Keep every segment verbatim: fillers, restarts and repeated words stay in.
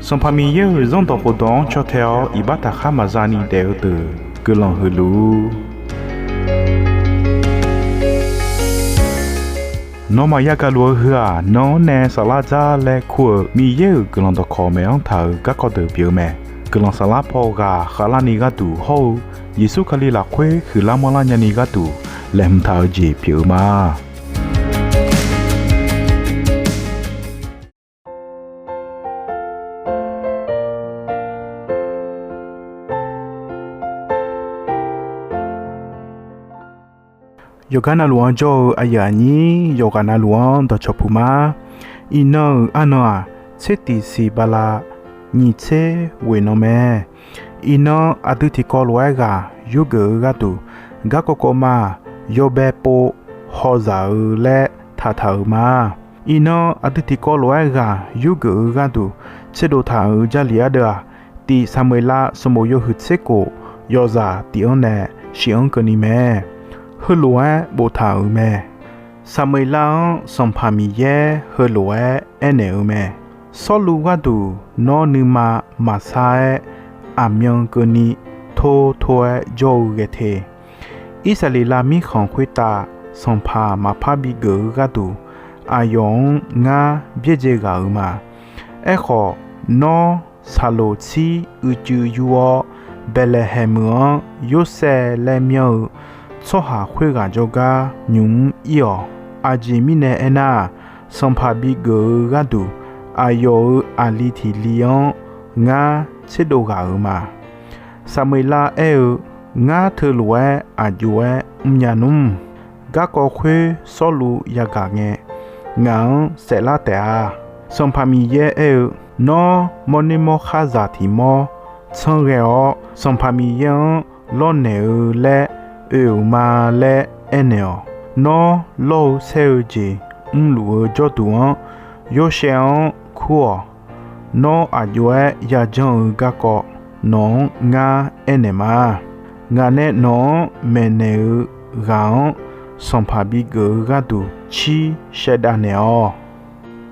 Sanqpaq Miqyaer-euq Zanrdawq khofdawq-anr caw tae-awr iqbax taqkhar maqza ni daef-eu deuq guiqlanq huiq luf-ur. Nawmaf yagaq luf-eu heu-aq, nan-anr nae saflar dzar laer kur-euq Miqyaer-euq guiqlanq dawqkawq maeq-anr taq-euq garkawv deuq pyeuf-eu mae. Guiqlanq saflar paw ghaq khavlarni gharduq hawr-eu Yeqsur Kali lafkhoer huiqlar manrlar nyani gharduq laeqhmq taq-eu jeq pyeuf-eu ma. Yawqgar navluf-anr jawr-eu aqyuif aqnyir yawqghaq navluf-anr dawqcawq puq ma. Iqnan-euq arnan-aq, tser tiq siq bala nyiq tser ghoeq nan mae. Iqnan aqdui tiqkawv lof-aer ghaq yurgeuf-eu gharduq, garkawv kawv ma-aq, yawbae pov hawzaq-eu laer taqtaq-euq ma. Iqnan aqdui tiqkawv lof-aer ghaq yurgeuf-eu gharduq tserdov taq-euq Jarlif ardeuv-aq, tiq Saqmeqlav sanqbof yawhuiq tser khof yawzaq tiq-anr nae shif-anr keuvni mae. Heulof-aer boftaq-euq mae. Saqmeqlav-anr Sanqpaq Miqyaer heulof-aer aernaeq-eu mae. Sawrluv gharduq nawr nuima maqsar-aer, aqmyan keuvni tor tor-aer jawr-eu ghae te. Irsaqleqlav mirkhanq khoertav sanqpaq maqpar bigeuf-eu gharduq, aqyawf-anr ngar byaerdzae ghaq-euq ma. Aerkhawf, nawr saqloq tsir uicuiv yur-awr, Baeqlaeqhaeq meuq-anr Yorsaev laer myanr-eu tsawrhaq khoerghaq jawrgar nymq-mr ir-awq. Aqjeq mirnae aernar, sanqpaq bigeuf-eu gharduq aqyawf-euq aqli tiq li-anr ngar tserdov ghaq-euq ma. Saqmeqlav aer-eu, Ngar teulof-aer aq jov-aer mrnya nmr. Garkawv khoer Sawrluv yagaq ngae, ngaq-anr saeflar taef-a. Sanqpaq Miqyaer aer-eu, Nawr mawrner mawrkhar zaq tiq mawr tsanr ghae-awr, Sanqpaq Miqyaer-anr lawrnaeq-eu laer oe-euq ma laer aernaeq-awq. Nawr lawr-eu saer-eu jeq mrluf-eu jawrduq-anr Yorsaev-anr kur-awq. Nawr aq jov-aer yajanr-eu garkawv nawq-anr ngar aernaeq ma. Ngaq nae nawq-anr maeqnaeq-eu ghaq-anr sanqpaq bigeuf-eu gharduq cir shaevdav naeq-awq.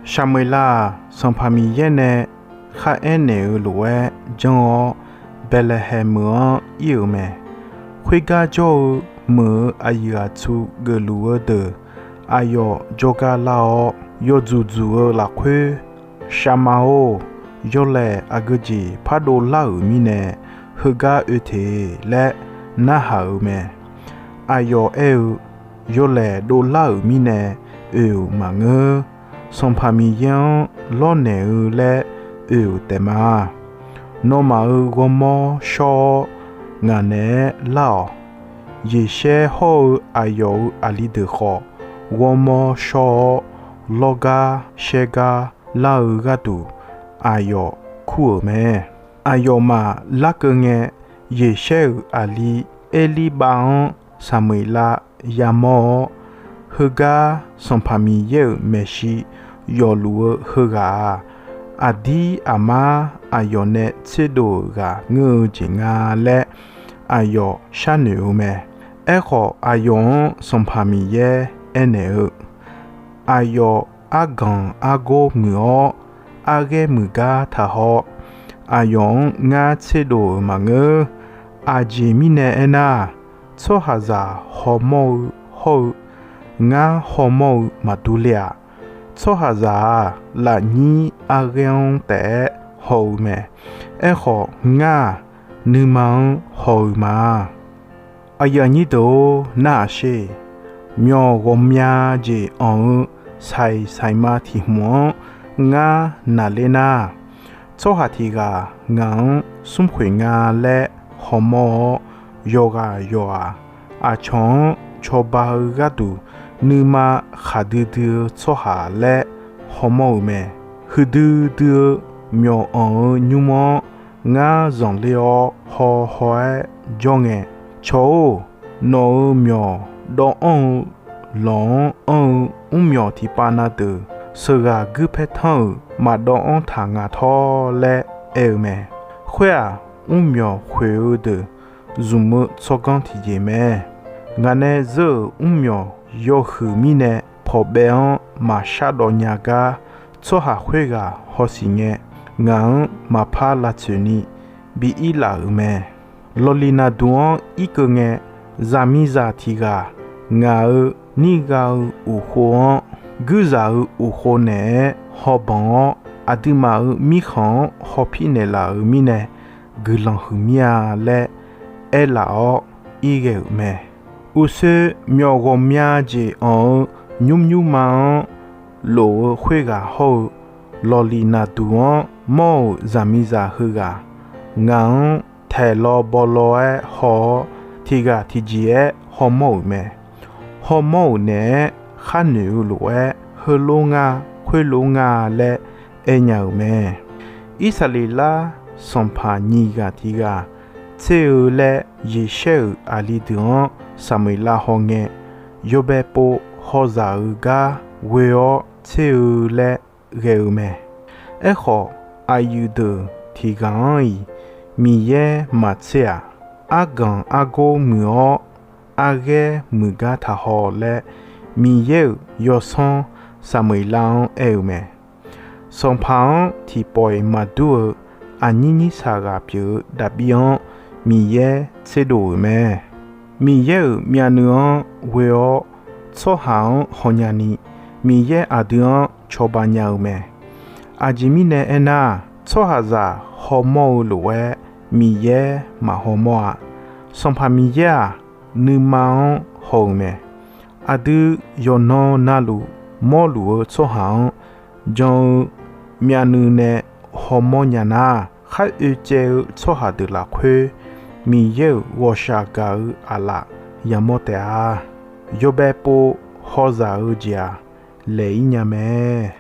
Saqmeqlav-aq, Sanqpaq Miqyaer nae kharaer naeq-eu lof-aer janr-awr, Baeqlaeqhaeq meuq-anr ir-euq mae. Khoergar jawr-eu meuq-euq aqyuif aqtsu geufluf-eu deuq aqyawf jawrgar lar-awr, yawdzuq dzuq-eu lafkhoer, Shaqma-or, yawlaeq aqgeu jeq pardov lar-euq mirnae heugar oe te laer narhaq-euq mae. Aqyawf aer-eu, Yawlaeq dovlar-euq mirnae oe-euq maqngeur. Sanqpaq Miqyaer-anr lawrnaeq-eu laer oe-euq taef ma. Nawmaf-euq ghawrmawr shawr-awr ngaq naeq-aer lar-awq. Yeqshaer hawr-eu aqyawf-euq aqli deuq khawf, ghawrmawr shawr-awr lawrgar shaergar lar-eu gharduq aqyawf kur-euq mae. Aqyawfmaf larkeuv ngae, Yeqshaer-euq aqli Erlirbav-anr Saqmeqlav yamawr-awr, heugar Sanqpaq Miqyaer-euq maeqshi yawfluf-eu heughaq-aq, aqdir aqmar aqyawf nae tserdov-euq ghaq ngeur-eu jeq nga laer aqyawf sharnoeq-eu mae. Aerkhawf, aqyawf-anr Sanqpaq Miqyaer aernaeq-eu, Aqyawf arganq argor muiq-awr, arghaer muiq gar taqhaw. Aqyawf-anr ngar tserdov-euq maqngeur. Aqjeq mirnae aernar, tsawrhaqzaq hawmawr-eu hawr-eu ngar hawmawr-eu maqdur le-aq. Tsawrhaqzaq-aq, lafnyir arghaer-anr taef-aer haw-eu mae. Aerkhawf, ngar-aq, nuima-anr haw-eu ma. Aqyuif aqnyir deuq-or, narhaq sher. Myawq ghawqmya jeq anq-eu saiq saiqma tiq hmq-anr ngar naqler nar, tsawrhaq tiq ghaq ngaq-anr smrkhoeq nga laer hawmawr-awr, yawqghaq yawqghaq aqcawq-anr cawba-eu gharduq nuima khaqdui dui-eu tsawrhaq laer hawmawr-eu mae. Huiqdui dui-eu myawq anq-eu nymr-anr ngar zanqler-awr haw haw-aer jawr ngae, Cawq-or, nawq-euq myawq dawv anr-eu lawq-anr anr-eu mrmyawq tiqpav na deuq sheuqghaq guirpaer tanr-euq maqdawv anr taq nga tawr laer aer-eu mae. Khoer-aq, mrmyawq khoeq-eu deuq zmq-eu tsawrganr tiqjeq mae. Ngaq nae zeur-euq mrmyawq yawhuiq mirnae pawqbaev-anr maqshar dawv nya gar tsawrhaq khoerghaq hawsiq ngae, ngaq-anr maqpar lavtsoeq ni bi ir laf-euq mae. Lawqliq naqduq-anr irkeuv ngae, zaqmiqzaq tiq ghaq ngaq-euq nir gha-eu uqkhov-anr guirzaq-eu uqkhov naeq-aer hawbanq-awr, aqduimaf-euq mirkhanq-anr hawpir naeqlaf-euq mirnae guiqlanq huiq mir-a laer aerlaf-awr irghae-euq mae. Uqsoer myawf ghawqmya jeq anq-eu nymrnymrma-anr lof-eu khoerghaq hawr-eu, lawqliq naqduq-anr mawr-euq zaqmiqzaq heughaq ngaq-anr taeqlaw bawlaw-aer haw-awr, tiq ghaq tiqjeq-aer hawmawr-euq mae. Hawmawr-euq naeq-aer khar noeq-eu lof-aer, heulof nga, khoerlof nga laer aernya-euq mae. Irsaqleqlav sanqpaq nyiq ghaq tiq ghaq tser-eu laer Yeqshaer-euq aqli deuq-anr Saqmeqlav hawngae, yawbae pov hawzaq-eu gar ghoe-awr tser-eu laer ghae-eu mae. Aerkhawf, aqyuif deuq tiq ghaq-anr-iq Miqyaer maqtser-aq, arganq argor muiq-awr, arghaer muiq gar taqhaw laer, Miqyaer-euq yawsanr Saqmeqlav-anr aer-eu mae. Sanqpaq-anr tiqpawf-iq maqdur-eu aqnyir nyirsaq ghaq pyeuf-eu Daqbir-anr Miqyaer tserdov-euq mae. Miqyaer-euq myavnuiv-anr ghoe-awr tsawrhaq-anr hawnya ni, Miqyaer aqdui-anr cawba nya-eu mae. Aqjeq mirnae aernar, tsawrhaqzaq hawmawr-eu lof-aer Miqyaer maqhawmawr-a. Sanqpaq Miqyaer-aq, nuima-anr haw-euq mae. Aqdui yawqnan navluf mawrluf-eu tsawrhaq-anr jan-eu myavnuiv nae hawmawr nya nar, khar oe caev-eu tsawrhaq deuq lafkhoer Miqyaer-euq ghawqshaq gaq-eu aqlaf yamawr taef-a. Yawbae pov hawzaq-eu jeq-aq, laeq-ir nya mae.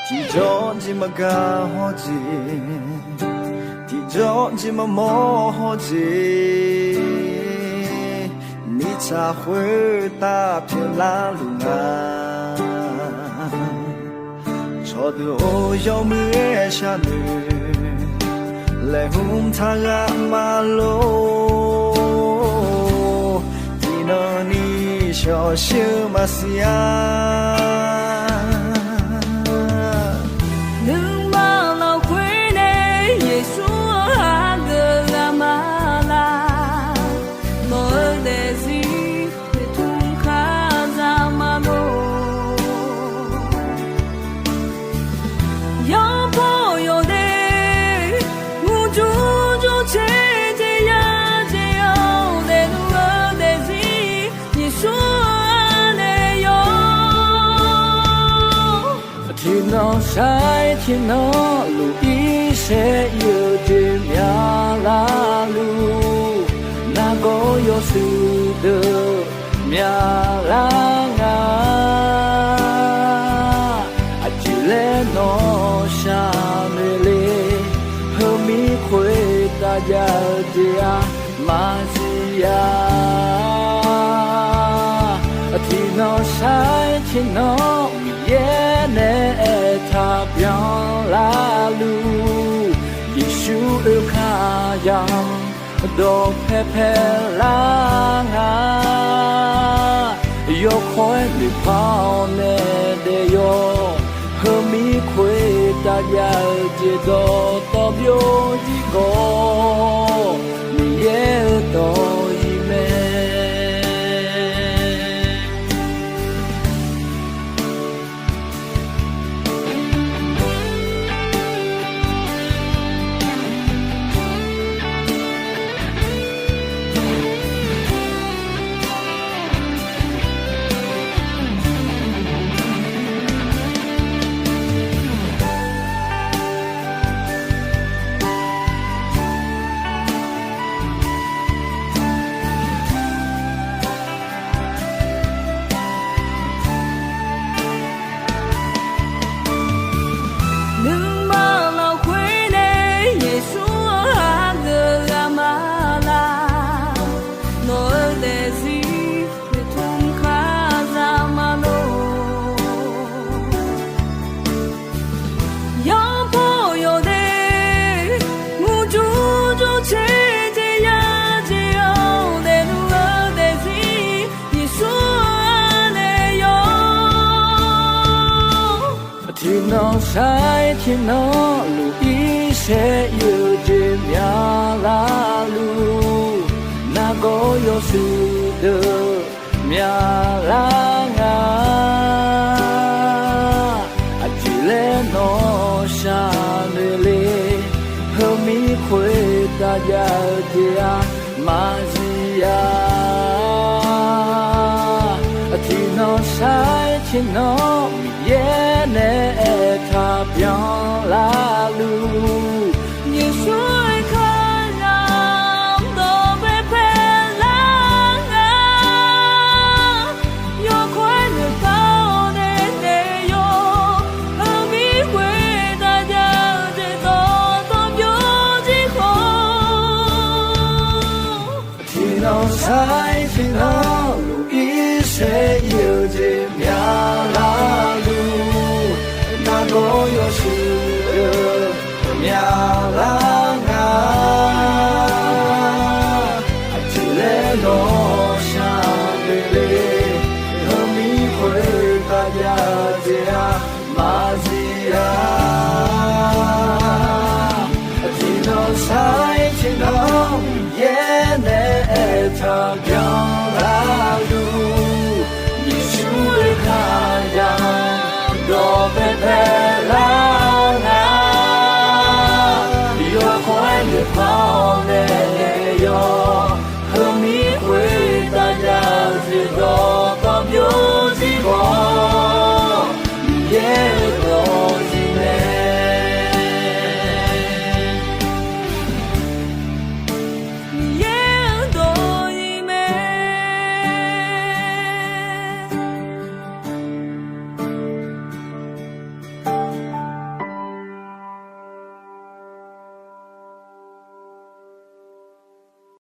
Tiqjawr jeq maqgaq hawr jeq, tiqjawr jeq maqmawr hawr jeq, mirtsaq khoertav pyeuflar luf nga. Tsawrduq-or, yawmuiq-aer sharnoeq, laeqhmq taq ghaq maqlor, tiqnan ni shawqshir-eu maqsiq-a. Nuima lafkhoer nae Yeqsur-anr hageuf ghaq maqlaq, nawq-eu daefzir noeqtmq kazaq maqlor. Yawbaw yawdaef murjur jur caer jeq ya jeq-awr, daefluf-eu daefzir Yeqsur-anr nae yawr. Tiqnan sar-aer tiqnan luf-ir saer ir-eu jeq myavlar luf, nargawr yawshuif deuq myavlar nga. Aqjeq laer nawr shaqnoeq le, heumir khoertav jav-eu jeq-aq maqsiq-a. Tiqnan sar-aer tiqnan Miqyaer nae aertaq byanlar luf, Yeqsur oekar ya dawqpae paelar nga. Yawkawr-aer noeqpar-awr nae daef yawr, heumir khoertav jav-eu jeq dawqtawv byov-ir gawr, Miqyaer-eu dawq-iq mae. Jawrtser jeq ya jeq-awr daefluf-eu daefzir Yeqsur-anr nae yawr. Tiqnan sar-iq tiqnan luf-ir saer-eu jeq myaqlar luf, nargawr yawshuif deuq myaqlar nga. Aqjeq laer nawq shaqnoeq le, heumir khoertav jav-eu jeq-aq maqzif-a. Tiqnan sar-iq tiqnan Miqyaer nae aertaq byanlar luf, Yeqsur-euq kalizaq dawq paepae lar nga. Yawkawr-aer noeqtaq-awr nae naeq yawq, heumir khoertav jav-eu jeq dawqtawv byovjir khawf, tiqnan sar-iq tiqnan luf-ir saer-eu jeq myaqlar luf, nargawr yawshuif deuq myaqlar nga. Aqjeq laer nawq shaqnoeq le, heumir khoertav jav-eu jeq-aq maqzif-a. Tiqnan sar-iq tiqnan Miqyaer nae aertaq byanlar